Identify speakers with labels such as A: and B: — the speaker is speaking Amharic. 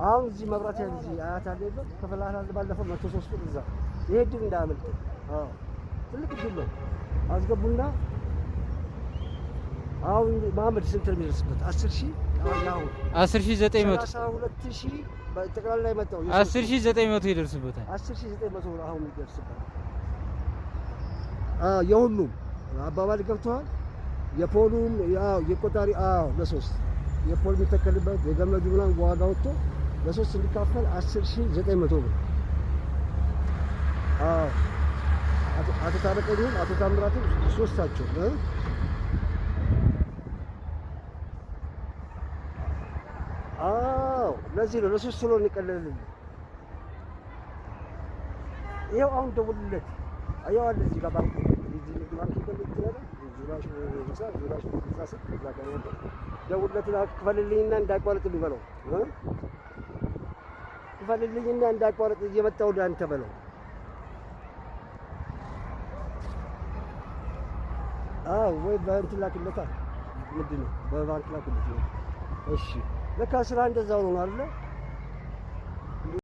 A: አሁን እዚህ መብራት ያለ እዚህ አያት አለ የለም ክፍል አለ ባለፈው 103 ብር እዛ ይሄ እድል እንዳያመልጥ። አዎ ትልቅ እድል ነው። አስገቡና አሁን መሀመድ ስንት ነው የሚደርስበት? 10,000 አሁን
B: 10,900
A: 32,000 በጠቅላላ የመጣው
B: 10,900 ይደርስበታል።
A: 10,900 አሁን የሚደርስበት የሁሉም አባባል ገብተዋል። የፖሉም ያው የቆጣሪ አዎ ለሶስት የፖል የሚተከልበት የገመዱ ምናምን ዋጋ ወጥቶ ለሶስት እንዲካፈል 10,900 ብር። አዎ አቶ ታረቀኝም አቶ ታምራትም ሶስታቸው። አዎ ለዚህ ነው ለሶስት ስለሆነ የቀለለልኝ። ይኸው አሁን ደውልለት። አየው አለ እዚህ ጋር ባንክ እዚህ ንግድ ባንክ ይፈልግ ዙራሽ እዛ ጋር ያለው ደውልለት፣ ክፈልልኝና እንዳይቋረጥልኝ በለው። ክፈልልኝና እንዳይቋረጥ እየመጣሁ ወደ አንተ በለው። አዎ ወይ በእንትን ላክለታ፣ ምንድን ነው በባንክ ላክለት። እሺ ለካ ስራ እንደዛው ነው አይደለ?